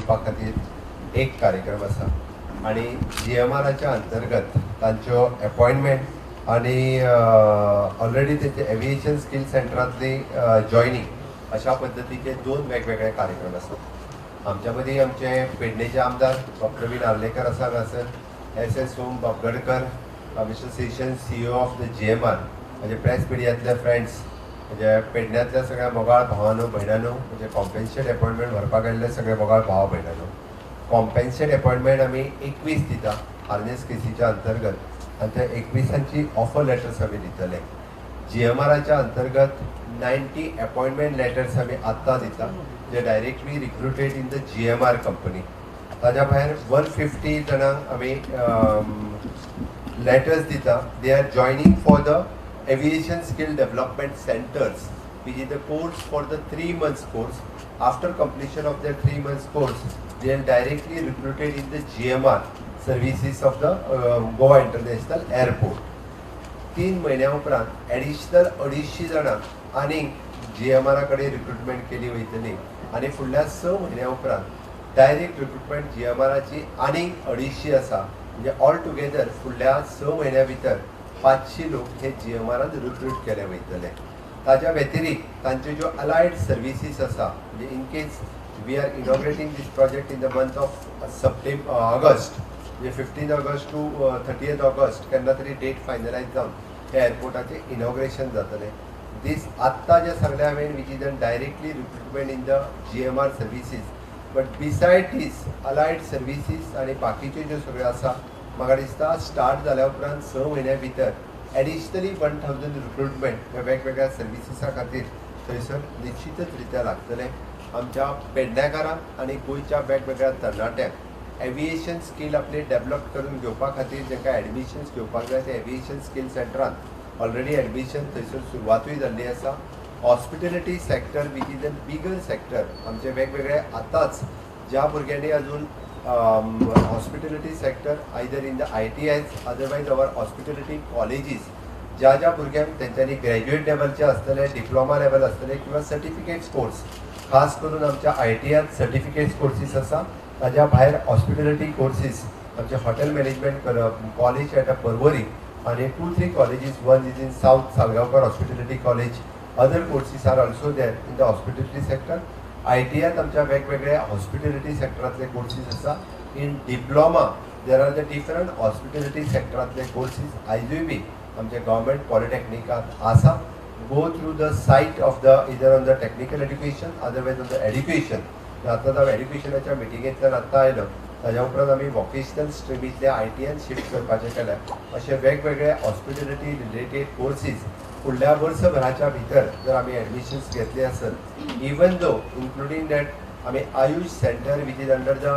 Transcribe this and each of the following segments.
दिवपा खातीर एक कार्यक्रम आसा आनी जीएमआराच्या अंतर्गत तांच्यो अपॉयंटमेंट आनी ऑलरेडी तेंचे एविएशन स्कील सेंटरांतली जॉयनींग अशा पद्दतीचे दोन वेगवेगळे कार्यक्रम आसात. आमच्या मदीं आमचे पेडणेचे आमदार बाब प्रवीण आर्लेकर आसा हांगासर, एस एस ओम बाब Gadkar, mister session, CEO of the GMR, म्हणजे प्रेस मिडियांतले फ्रेंड्स, म्हणजे पेडण्यांतल्या सगळ्या मोगाळ भावानो भयणानो, म्हणजे कॉम्पेन्सेट अपॉयंटमेंट व्हरपाक आयिल्ले सगळे मोगाळ भावा भयणानो, कॉम्पेन्सेट अपॉयंटमेंट आमी 21 दिता हार्नेस केसीच्या अंतर्गत आनी त्या 21ांची ऑफर लेटर्स आमी दितले. जीएमआराच्या अंतर्गत 90 अपॉयंटमेंट लेटर्स आमी आत्तां दिता, जे directly recruited in the GMR company. ताज्या भायर 150 जाणांक आमी लेटर्स दिता. They are joining for the aviation skill development centers, which is the course for the 3 months course. After completion of their 3 months course, they are directly recruited in the GMR services of the Goa International Airport. 3 म्हयन्या उपरांत additional 250 जाणांक आनीक जीएमआरा कडेन recruitment केली वयतली आनी फुडल्या 6 म्हयन्या उपरांत डायरेक्ट रिक्रुटमेंट जीएमआराची आनीक 250 आसा. म्हणजे ऑल टुगेदर फुडल्या 6 म्हयन्या भितर 500 लोक हे जीएमआरान रिक्रूट केले वयतले. ताच्या व्यतिरिक्त तांच्यो ज्यो अलायड सर्विसीस आसा, म्हणजे in case we are inaugurating this project in the month of August, म्हणजे 15 August to 30th August केन्ना तरी डेट फायनलायज जावन हे एअरपोर्टाचें इनॉग्रेशन जातलें. दीस आत्तां जें सांगलें हांवें, which is an directly recruitment in the GMR services, but beside these allied services आनी बाकीच्यो ज्यो सगळ्यो आसा, म्हाका दिसता स्टार्ट जाल्या उपरांत 6 म्हयन्या भितर एडिशनली 1000 रिक्रुटमेंट ह्या वेगवेगळ्या सर्विसीसा खातीर थंयसर निश्चितच रित्या लागतलें. आमच्या पेडणेकारांक आनी गोंयच्या वेगवेगळ्या तरणाट्यांक एविएशन स्कील आपले डेवलप करून घेवपा खातीर जांकां एडमिशन्स घेवपाक जाय, ते एविएशन स्कील सेंटरान ऑलरेडी एडमिशन थंयसर सुरवातूय जाल्ली आसा. Hospitality sector, which is a bigger sector, आमचे वेगवेगळे आतांच ज्या भुरग्यांनी अजून hospitality sector, either in the ITIs, otherwise our hospitality colleges, ज्या ज्या भुरग्यांक तेंच्यांनी ग्रॅज्युएट लेवलचे आसतले, डिप्लोमा लेवल आसतले किंवा सर्टिफिकेट्स कोर्स, खास करून आमच्या आयटीआयत सर्टिफिकेट्स कोर्सीस आसा. ताज्या भायर हॉस्पिटॅलिटी कोर्सीस आमचे हॉटेल मॅनेजमेंट कॉलेज एट परवरी आनी two three colleges, one is in South, Salgaocar Hospitality College. Other courses are also there in the hospitality sector. आयटीआयत आमच्या वेगवेगळ्या हॉस्पिटॅलिटी सेक्टरांतले कोर्सीस आसा. In diploma there are the different hospitality सेक्टरांतले courses आयजूय बी आमच्या government पॉलिटेक्निकांत आसा. Go through the site of the either on the technical education, otherwise on the education. आतां हांव एड्युकेशनाच्या मिटिंगेंतल्यान आत्तां आयलो. ताज्या उपरांत आमी वॉकेशनल स्ट्रिमींतले आयटीआयन शिफ्ट करपाचें केलें. अशे वेगवेगळे हॉस्पिटॅलिटी रिलेटेड कोर्सीस फुडल्या वर्सभराच्या भितर जर आमी एडमिशन्स घेतले आसत, इवन दो इन्क्लुडींग that आमी Ayush centre, which is under the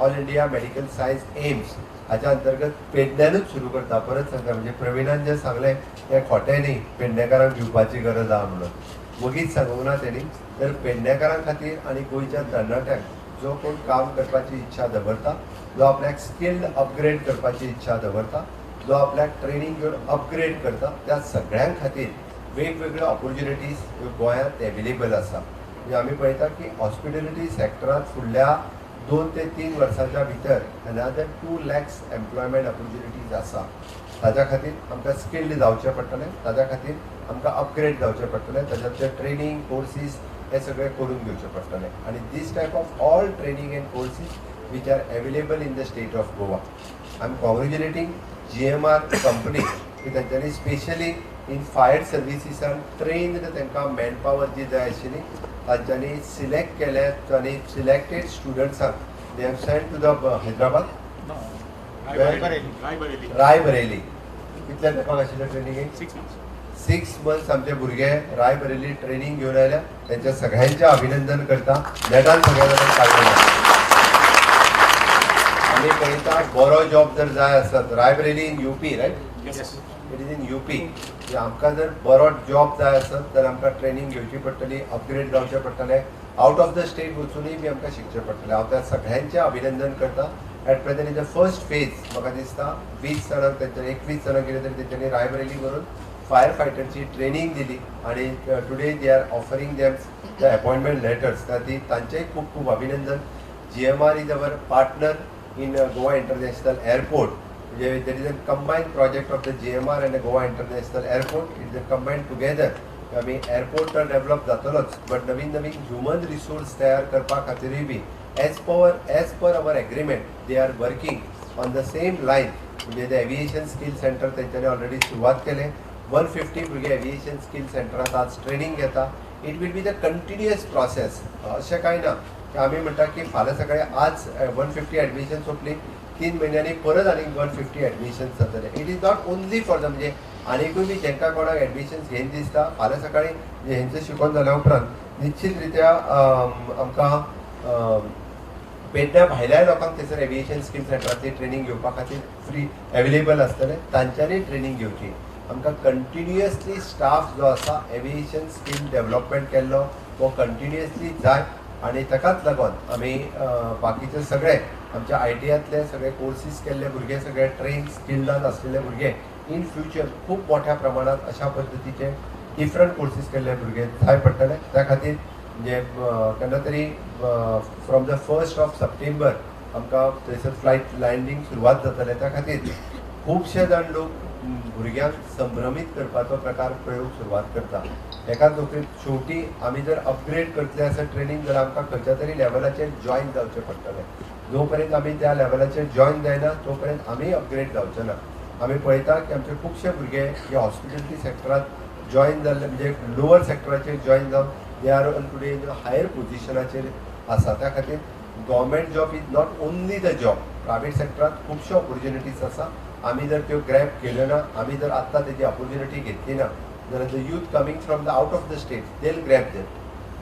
All India Medical Science AIIMS, हाच्या अंतर्गत पेडण्यानूच सुरू करता. परत सांगता, म्हणजे प्रवीणान जें सांगलें तें खोटें न्ही. पेडणेकारांक दिवपाची गरज आहा म्हणून वगीच सांगूंक ना तेणी. तर पेडणेकारां खातीर आनी गोंयच्या तरणाट्यांक जो कोण काम करपाची इच्छा दवरता, जो आपल्याक स्किल अपग्रेड करपाची इच्छा दवरता, जो आपल्याक ट्रेनींग घेवन अपग्रेड करता, त्या सगळ्यां खातीर वेगवेगळ्यो ऑपॉर्च्युनिटीज ह्यो गोंयांत एवेलेबल आसा. म्हणजे आमी पळयता की हॉस्पिटॅलिटी सेक्टरांत फुडल्या 2 ते 3 वर्साच्या भितर another 2 lakhs employment opportunities आसा. ताज्या खातीर आमकां स्किल्ड जावचें पडटलें, ताज्या खातीर आमकां अपग्रेड जावचें पडटलें, ताज्याचे ट्रेनींग कोर्सीस हे सगळे करून घेवचे पडटले आनी this type of all training and courses which are available in the state of Goa. I am congratulating GMR company की तांच्यांनी स्पेशली इन फायर सर्विसीसान ट्रेन्ड तांकां मॅनपावर जी जाय आशिल्ली, तांच्यांनी सिलेक्ट केल्यात आनी selected स्टुडंट्सांक they have send to the Hyderabad. Raebareli. Raebareli. Raebareli. कितल्या तेंपाक आशिल्लें ट्रेनिंगेक? 6 months. 6 months आमचे भुरगे रायबरेली ट्रेनिंग घेवन आयल्या. त्यांच्या सगळ्यांचें अभिनंदन करता. नेटान सगळ्या जाणांक काडलें. आमी पळयता, बरो जॉब जर जाय आसत, Raebareli in UP, right? Yes. It is in UP. आमकां जर बरो जॉब जाय आसत तर आमकां ट्रेनिंग घेवची पडटली, अपग्रेड जावचें पडटलें, आउट ऑफ the state वचुनूय बी आमकां शिकचें पडटलें. हांव त्या सगळ्यांचें अभिनंदन करता. At present in the first phase म्हाका दिसता 20 जाणांक तेंच्यानी, 21 जाणांक कितें तरी तेंच्यांनी रायबरेली करून फायर फायटरची ट्रेनिंग दिली आनी today they are offering them the appointment letters. ती तांचेय खूब खूब अभिनंदन. GMR is our partner in Goa International Airport. म्हणजे there is a combined project of the GMR and Goa International Airport. It is a combined together. आमी airport तर develop जातलोच, but नवीन नवीन ह्युमन रिसोर्स तयार करपा खातीरूय बी as per our agreement they are working on the same line. म्हणजे ते aviation skill centre तेंच्यांनी ऑलरेडी सुरवात केलें. 150 भुरगे एविएशन स्कील सेंटरांत आज ट्रेनींग घेता. It will be the continuous process. अशें कांय ना की आमी म्हणटा की फाल्यां सकाळी आज 150 एडमिशन सोंपली, 3 म्हयन्यांनी परत आनीक 150 एडमिशन जातले. It is not only for the, म्हणजे आनीकूय बी जांकां कोणाक एडमिशन्स घेन दिसता, फाल्यां सकाळी म्हणजे हेंचें शिकोवन जाल्या उपरांत निश्चित रित्या आमकां पेडण्या भायल्या लोकांक थंयसर एविएशन स्कील सेंटरांतली ट्रेनींग घेवपा खातीर फ्री एवेलेबल आसतलें. तांच्यांनी ट्रेनींग घेवची. आमकां कंटिन्युअसली स्टाफ जो आसा एविएशन स्कील डेव्हलपमेंट केल्लो हो कंटिन्युअसली जाय आनी ताकाच लागून आमी बाकीचे सगळे आमच्या आयटीआयतले सगळे कोर्सीस केल्ले भुरगे, सगळे ट्रेन स्किल्डान आसलेले भुरगे इन फ्युचर खूब मोठ्या प्रमाणात अशा पद्दतीचे डिफरंट कोर्सीस केल्ले भुरगे जाय पडटले. त्या खातीर म्हणजे केन्ना तरी from the 1st of September आमकां थंयसर फ्लायट लँडींग सुरवात जातलें. त्या खातीर खुबशे जाण लोक भुरग्यांक संभ्रमीत करपाचो प्रकार प्रयोग सुरवात करता. एकाच नोकरीत शेवटी आमी जर अपग्रेड करतले आसत ट्रेनींग जाल्यार आमकां खंयच्या तरी लेवलाचेर जॉयन जावचें पडटलें. जो पर्यंत आमी त्या लेवलाचेर जॉयन जायना तो पर्यंत आमी अपग्रेड जावचे ना. आमी पळयता की आमचे खुबशे भुरगे हे हॉस्पिटॅलिटी सेक्टरांत जॉयन जाल्ले, म्हणजे लोवर सेक्टराचेर जॉयन जावन they are on today in higher पोजिशनाचेर आसा. त्या खातीर government job is not only the job. Private सेक्टरांत खुबश्यो ऑपॉर्च्युनिटीज आसा. आमी जर त्यो ग्रॅब केल्यो ना, आमी जर आत्तां तेजी ऑपॉर्च्युनिटी घेतली ना जाल्यार the youth coming from the out of the state, they'll grab them.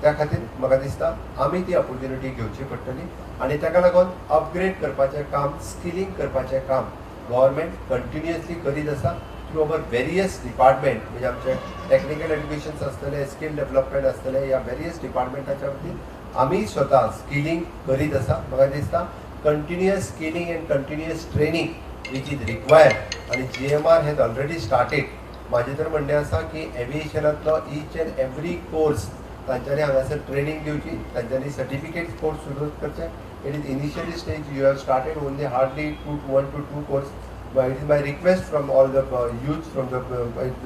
त्या खातीर म्हाका दिसता आमी ती ऑपॉर्च्युनिटी घेवची पडटली आनी ताका लागून अपग्रेड करपाचें काम, स्किलिंग करपाचें काम गव्हर्मेंट कंटिन्युअसली करीत आसा थ्रू our various department. म्हणजे आमचे टॅक्निकल एज्युकेशन आसतलें, स्कील डेव्हलपमेंट आसतलें, ह्या वेरियस डिपार्टमेंटाच्या वतीन आमी स्वता स्किलिंग करीत आसा. म्हाका दिसता continuous skilling and continuous training which is required आनी GMR has already started. म्हाजें तर म्हणणें आसा की एविएशनांतलो इच एंड एवरी कोर्स तांच्यांनी हांगासर ट्रेनींग दिवची, तांच्यांनी सर्टिफिकेट कोर्स सुरू करचे. It is initially stage, you have started only hardly two one to two course. It is my request from all the youth, from the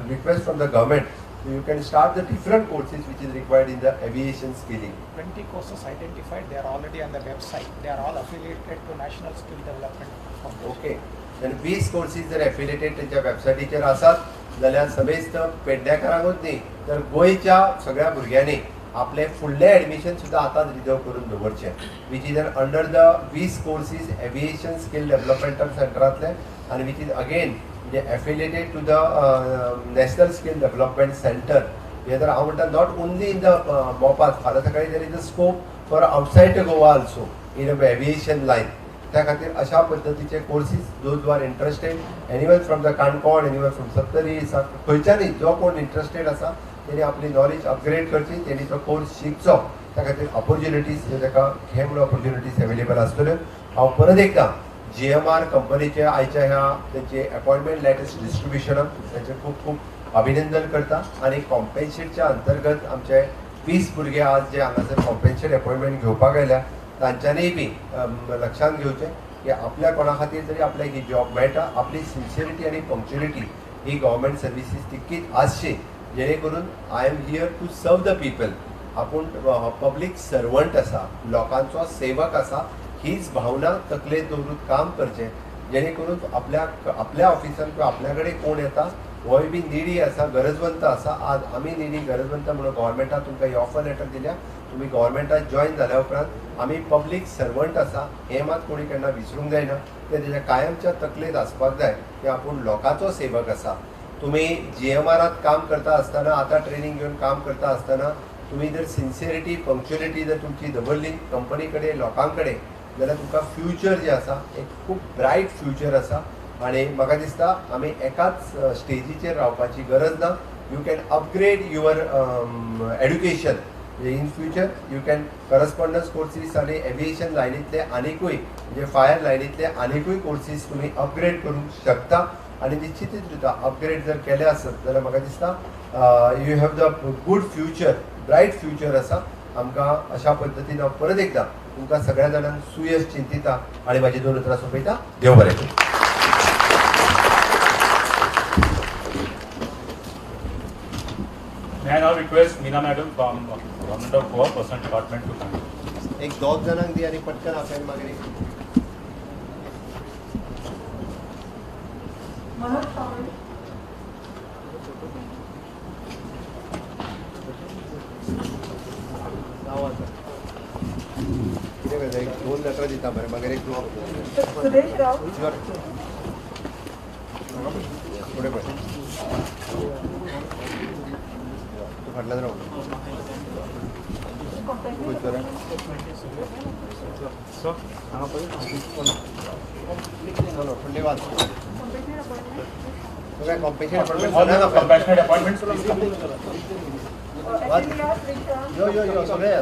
request from the government, you can start the different courses which is required in the aviation skilling. 20 courses identified, they are already on the website. They are all affiliated to National Skill Development Foundation. Okay, आनी 20 courses जर affiliated तेंच्या वेबसायटीचेर आसात जाल्यार समेस्त पेडण्याकारांकूच न्ही तर गोंयच्या सगळ्या भुरग्यांनी आपलें फुडलें एडमिशन सुद्दां आतांच रिजर्व करून दवरचें, which is under the 20 courses aviation skill developmental सेंटरांतले आनी which is again म्हणजे affiliated to the National Skill Development Centre. हे तर हांव म्हणटा not only in the मोपात, फाल्यां सकाळी there is a scope for outside Goa also in a aviation line. त्या खातीर अशा पद्दतीचे courses, those are interested, anyone from the Canacona, anyone from Sattari, खंयच्यानूय जो कोण इंट्रस्टेड आसा तेणी आपली नॉलेज अपग्रेड करची, तेणी तो कोर्स शिकचो. त्या खातीर ऑपॉर्च्युनिटीज ह्यो ताका घे म्हणून ऑपॉर्च्युनिटीज अवेलेबल आसतल्यो. हांव परत एकदां जीएमआर कंपनीचे आयच्या ह्या तेंचे अपॉयंटमेंट लेटर्स डिस्ट्रिब्युशनाक तांचें खूब खूब अभिनंदन करता आनी कॉम्पेन्सेटच्या अंतर्गत आमचे 20 भुरगे आज जे हांगासर कॉम्पेन्सेट अपॉयंटमेंट घेवपाक आयल्या तांच्यांनीय बी लक्षांत घेवचें की आपल्या कोणा खातीर तरी आपल्याक ही जॉब मेळटा. आपली सिन्सियरिटी आनी पंक्च्युअलिटी ही गव्हर्मेंट सर्विसीस तितकीच आसची, जेणे करून I am here to serve the people, आपूण पब्लीक सर्वंट आसा, लोकांचो सेवक आसा, हीच भावना तकलेंत दवरून काम करचें, जेणे करून आपल्या आपल्या ऑफिसान किंवा आपल्या कडेन कोण येता होय बी निडी आसा, गरजवंत आसा. आज आमी निडी गरजवंत म्हणून गव्हर्मेंटान तुमकां ही ऑफर लेटर दिल्या. तुमी गव्हर्मेंटात जॉयन जाल्या उपरांत आमी पब्लीक सर्वंट आसा हें मात कोणी केन्ना विसरूंक जायना. तें तेज्या कायमच्या तकलेंत आसपाक जाय की आपूण लोकांचो सेवक आसा. तुमी जीएमआरात काम करता आसतना, आतां ट्रेनींग घेवन काम करता आसतना तुमी जर सिन्सियरिटी, पंक्च्युअलिटी जर तुमची दवरली कंपनी कडेन, लोकां कडेन, जाल्यार तुमकां फ्युचर जें आसा एक खूब ब्रायट फ्युचर आसा. आनी म्हाका दिसता आमी एकाच स्टेजीचेर रावपाची गरज ना. You can upgrade your education in future. You can correspondence courses आनी एविएशन लायनींतले आनिकूय, म्हणजे फायर लायनींतले आनिकूय कोर्सीस तुमी अपग्रेड करूंक शकता. आनी निश्चितच रित्या अपग्रेड जर केले आसत जाल्यार म्हाका दिसता you have the good future, bright future आसा. आमकां अशा पद्दतीन हांव परत एकदां तुमकां सगळ्या जाणांक सुयश चिंतिता आनी म्हाजी दोन उतरां सोंपयता. देव बरें करूं. May I now request Meena Madam from Government of Goa Personnel Department to come. एक दोग जाणांक दी आनी पटकन आपल्यान मागीर मनोज पावळे. नांव आसा कितें करता, एक दोन लेटरां दिता मरे, मागीर एक सुदेश राव. फुडें पळय, तूं फाटल्यान राव. फुडली वाच. तुका compassion compassionate appointment. यो यो यो सगळे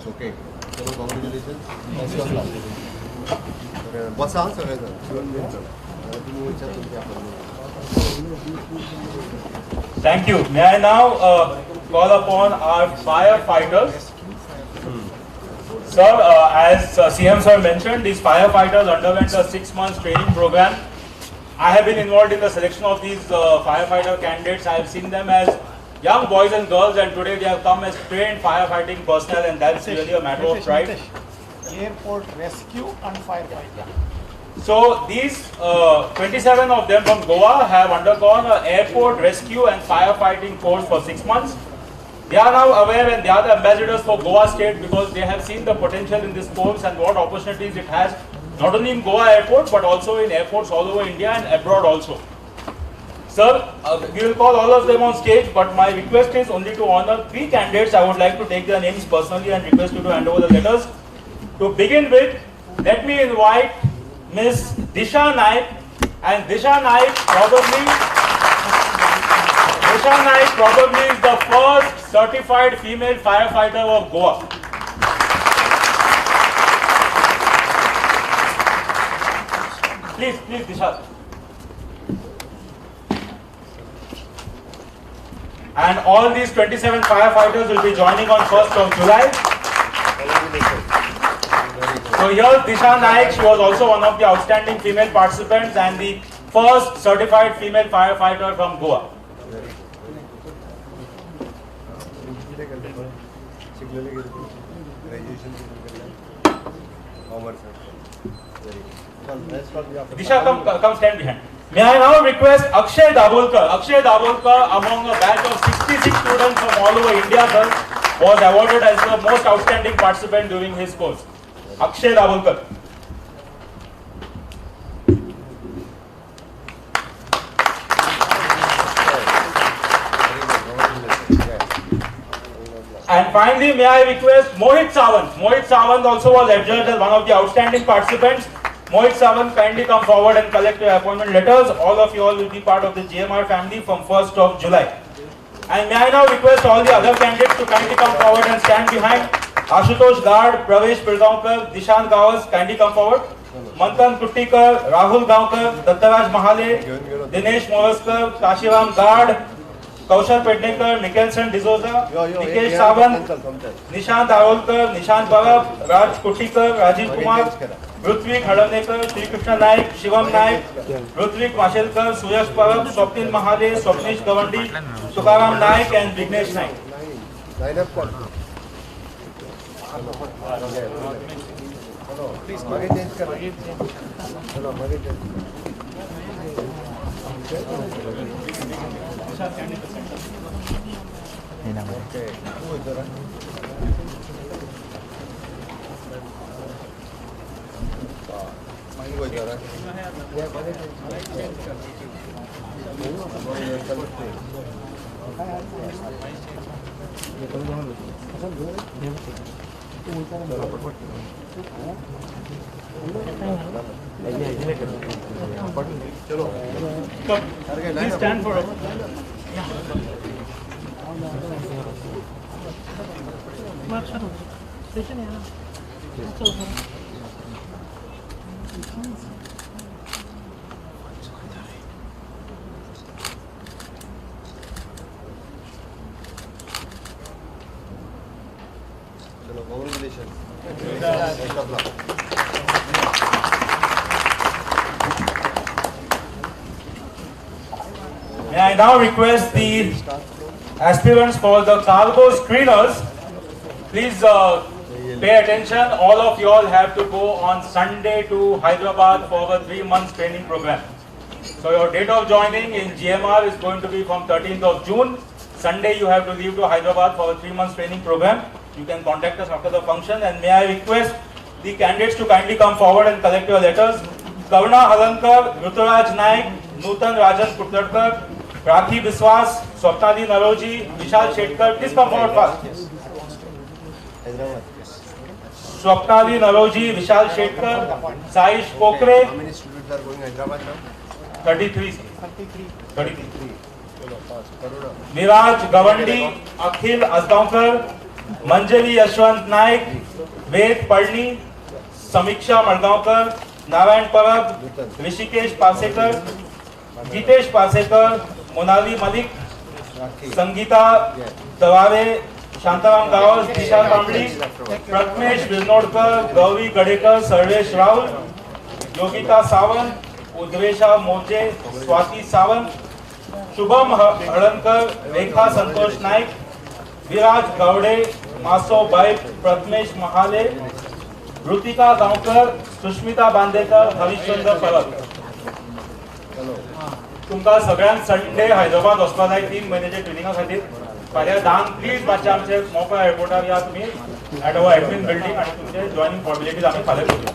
Okay. चलो, congratulations. Best of luck. बसा सगळे जण. Thank you. May I now call upon our firefighters. Sir, as CM sir mentioned, these firefighters underwent a 6 months training program. I have been involved in the selection of these firefighter candidates. I have seen them as young boys and girls, and today they have come as trained firefighting personnel, and that's really a matter of pride. Airport rescue and firefighting. So these 27 of them from Goa have undergone an airport rescue and firefighting course for 6 months. They are now aware and they are the ambassadors for Goa state because they have seen the potential in this course and what opportunities it has, not only in Goa airport but also in airports all over India and abroad also. Sir, we will call all of them on stage, but my request is only to honor 3 candidates. I would like to take their names personally and request you to hand over the letters. To begin with, let me invite Miss Disha Naik, and Disha Naik probably is the first certified female firefighter of Goa. Please, please, Disha. And all these 27 firefighters will be joining on 1st of July. So here's Disha Naik. She was also one of the outstanding female participants and the first certified female firefighter from Goa. Disha, come stand behind. May I now request Akshay Dabholkar. Akshay Dabholkar, among a batch of 66 students from all over India, sir, was awarded as the most outstanding participant during his course. Akshay Dabholkar. And finally, may I request Mohit Sawant. Mohit Sawant also was adjudged as one of the outstanding participants. Mohit Sawant, kindly come forward and collect your appointment letters. All of you all will be part of the GMR family from 1st of July. And may I now request all the other candidates to kindly come forward and stand behind. Ashutosh Gad, Pravesh Pilgaonkar, Dishant Gawas, kindly come forward. Manthan Kuttikar, Rahul Gaonkar, Dattaraj Mahale, Dinesh Moraskar, Kashiram Gad, Kaushal Pednekar, Nicholson D'Souza, Nikesh Sawant, Nishant Arolkar, Nishant Parab, Raj Kuttikar, Rajiv Kumar, Rutvik Hadavnekar, Shri Krishna Naik, Shivam Naik, Rutvik Mashelkar, Suyash Parab, Swapnil Mahale, Swapnish Gawandi, Tukaram Naik and Vignesh Naik. Please stand for a Congratulations. Best of luck. May I now request the aspirants for the cargo screeners, please pay attention. All of you all have to go on Sunday to Hyderabad for a 3 months training program. So your date of joining in GMR is going to be from 13th of June. Sunday you have to leave to Hyderabad for a 3 months training program. You can contact us after the function. And may I request the candidates to kindly come forward and collect your letters. Karuna Halankar, Ruturaj Naik, Nutan Rajan Kutladkar, Rakhi Biswas, Swapnali Naroji, Vishal Shetkar, please come forward fast. Swapnali Naroji, Vishal Shetkar, Saish Kokre. How many students are going Hyderabad now? 33. 33. Viraj Gawandi, Akhil Asgaonkar, Manjali Yashwant Naik, Ved Padni, Samiksha Madgaonkar, Narayan Parab, Rishikesh Pasekar, Jitesh Pasekar, Monali Malik, Sangeeta Taware, Shantaram Gawas, Disha Kambli, Prathamesh Vilnodkar, Gauri Gadekar, Sarvesh Raul, Yogita Sawant, Udvesha Moje, Swati Sawant, Shubham Halankar, Rekha Santosh Naik, Viraj Gawde, Maso Baib, Prathamesh Mahale, Rutika Gaonkar, Sushmita Bandekar, Harishchandra Parab. तुमकां सगळ्यांक Sunday Hyderabad वचपा जाय 3 म्हयन्याच्या ट्रेनिंगा खातीर. फाल्यां 10 please मातशें आमचे मोपा एअरपोर्टार या तुमी एट our admin building आनी तुमचे जॉयनिंग फॉर्मेलिटीज आमी फाल्यां करूया.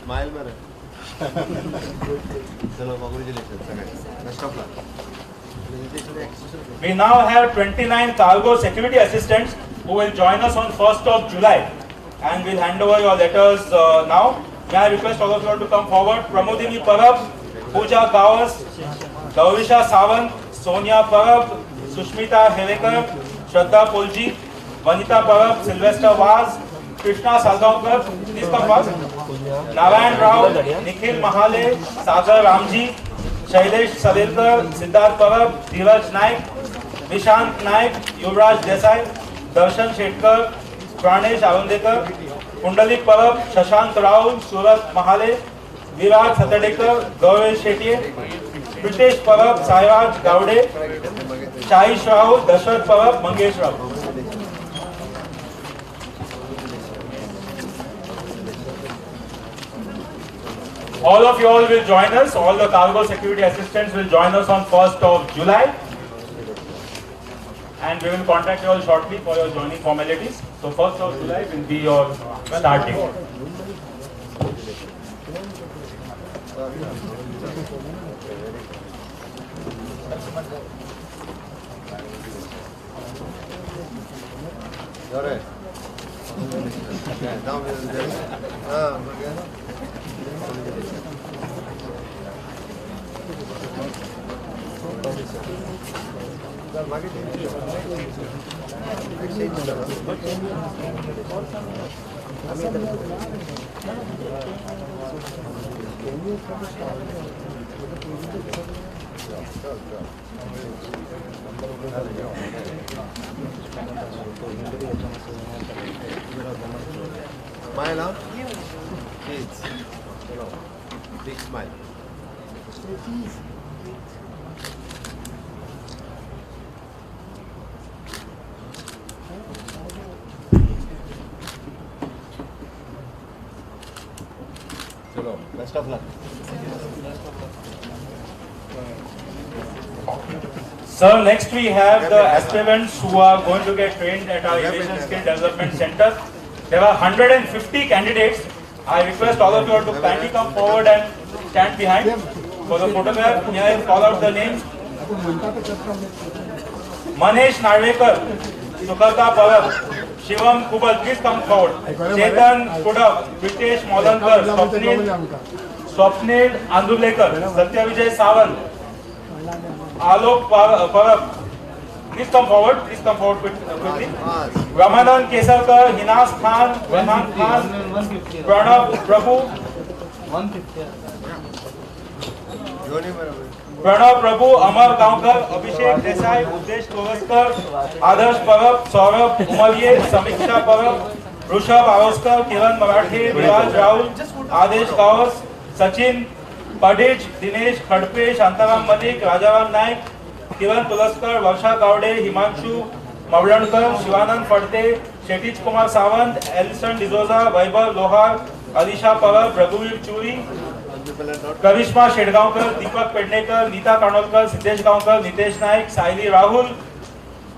Smile मारे. चलो congratulations. Best of luck. We now have 29 cargo security assistants who will join us on 1st of July. and we'll hand over your letters now. May I request all of you all to come forward. Pramodini Parab, Pooja Gawas, Gaurisha Sawant, Sonia Parab, Sushmita Herekar, Shraddha Polji, Vanita Parab, Sylvester Vaz, Krishna Salgaonkar, please come fast. Narayan Rao, Nikhil Mahale, Sagar Ramji, Shailesh Salelkar, Siddharth Parab, Dheeraj Naik, Nishant Naik, Yuvraj Desai, Darshan Shetkar, Pranesh Arundekar, Pundalik Parab, Shashank Rao, Surat Mahale, Viraj Satadekar, Gaurav Shetye, Pritesh Parab, Sairaj Gawde, Shaish Rao, Dashrath Parab, Mangesh Rao. All of you all will join us, all the cargo security assistants will join us on 1st of July. And we will contact you all shortly for your joining formalities. So 1st of July will be your start date. Smile, huh? Kids. Big smile. Best of luck. Sir, next we have the aspirants who are going to get trained at our Aviation Skill Development Center. There are 150 candidates. I request all of you to kindly come forward and stand behind for the photograph. May I call out the names? Manesh Narvekar, Sukarta Parab, Shivam Kubal, please come forward. Chetan Kudav, Pritesh Molankar, Swapnil Andulekar, Satyavijay Sawant, Alok Parab, please come forward quickly. Ramanan Kesarkar, Hinas Khan, Rehan Khan, Pranav Prabhu, Pranav Prabhu, Amar Gaonkar, Abhishek Desai, Uddesh Toraskar, Adarsh Parab, Saurabh Umarye, Samiksha Parab, Rushabh Aroskar, Kiran Marathe, Viraj Rahul, Adesh Gawas, Sachin Padij, Dinesh Khadpe, Shantaram Malik, Rajaram Naik, Kiran Tulaskar, Varsha Gawde, Himanshu Mavlankar, Shivanand Phadte, Kshitij Kumar Sawant, Elson D'Souza, Vaibhav Lohar, Alisha Parab, Raghuveer Churi, Karishma Shedgaonkar, Deepak Pednekar, Neeta Kanolkar, Siddhesh Gaonkar, Nitesh Naik, Sayali Rahul,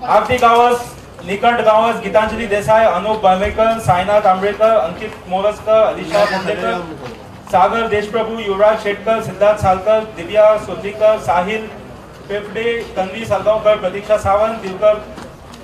Aarti Gawas, Nikant Gawas, Gitanjali Desai, Anup Balmekar, Sainath Ambekar, Ankit Moraskar, Alisha Kundekar, Sagar Deshprabhu, Yuvraj Shetkar, Siddharth Salkar, Divya Sodlikar, Sahil Pepde, Tanvi Salgaonkar, Pratiksha Sawant,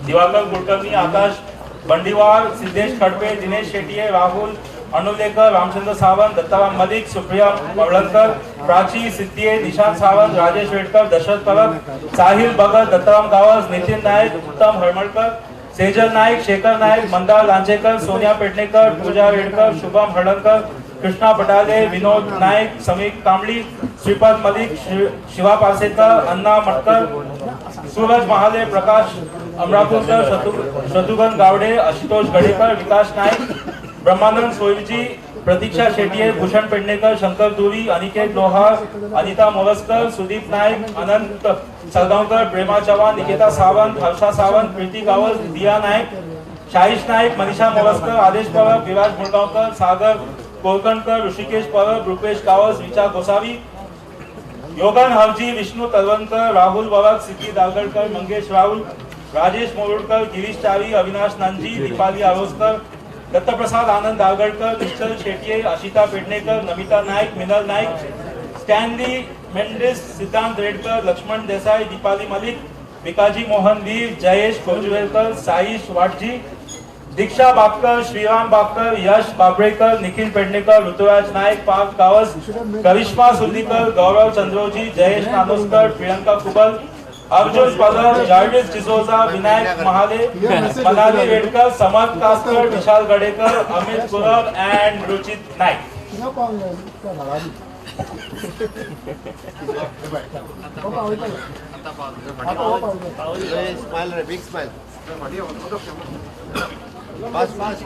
Diwakar Kulkarni, Akash Bandiwar, Siddhesh Khadpe, Dinesh Shetye, Rahul Anulekar, Ramchandra Sawant, Dattaram Malik, Supriya Mavlankar, Prachi Siddhiye, Nishant Sawant, Rajesh Vedkar, Dashrath Parab, Sahil Bhagat, Dattaram Gawas, Nitin Naik, Uttam Harmalkar, Sejal Naik, Shekhar Naik, Mandar Lanchekar, Sonia Pednekar, Pooja Vedkar, Shubham Hadankar, Krishna Patale, Vinod Naik, Sameek Kambli, Shripad Malik, Shiva Parsekar, Anna Matkar, Suraj Mahale, Prakash Amrapurkar, Shatrughan Gawde, Ashutosh Gadekar, Vikas Naik, Brahmanand Soyji, Pratiksha Shetye, Bhushan Pednekar, Shankar Duri, Aniket Lohar, Anita Moraskar, Sudeep Naik, Anant Salgaonkar, Prema Chavan, Nikita Sawant, Harsha Sawant, Preeti Gawas, Diya Naik, Shaish Naik, Manisha Moraskar, Adesh Parab, Viraj Murgaonkar, Sagar Kolkankar, Rishikesh Parab, Rupesh Gawas, Richa Gosavi, Yogan Havji, Vishnu Talwankar, Rahul Barak, Siddhi Dagadkar, Mangesh Rahul, Rajesh Morudkar, Girish Chari, Avinash Nanji, Deepali Aroskar, Dattaprasad Anand Dagadkar, Nishchal Shetye, Ashita Pednekar, Namita Naik, Minal Naik, Stanley Mendes, Siddhant Redkar, Laxman Desai, Deepali Malik, Bikaji Mohan Veer, Jayesh Kojwelkar, Saish Vatji, Diksha Bapkar, Shriram Bapkar, Yash Babrekar, Nikhil Pednekar, Ruturaj Naik, Parth Kawas, Karishma Sundikar, Gaurav Chandroji, Jayesh Nanoskar, Priyanka Kubal, Arjun Padar, Jarvis D'Souza, Vinayak Mahale, Manali Redkar, Samarth Kaskar, Vishal Gadekar, Amit Gurav and Ruchit Naik. Smile रे, big smile. Fast fast.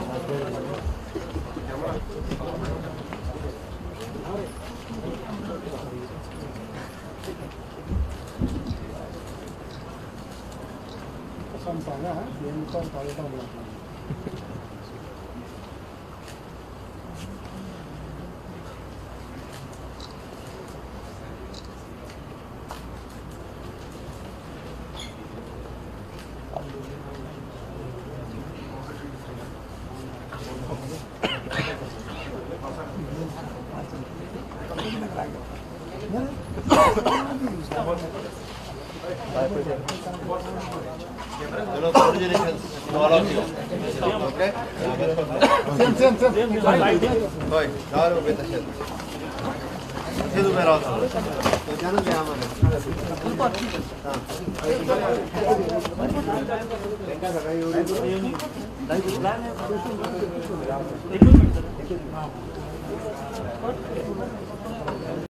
Congratulations to all of you. Okay? Same, same, same. होय, राव उभे तशेंच. तशेंच उबे राव सगळे. थंयच्यानूच या मरे. तांकां सकाळी एवढी.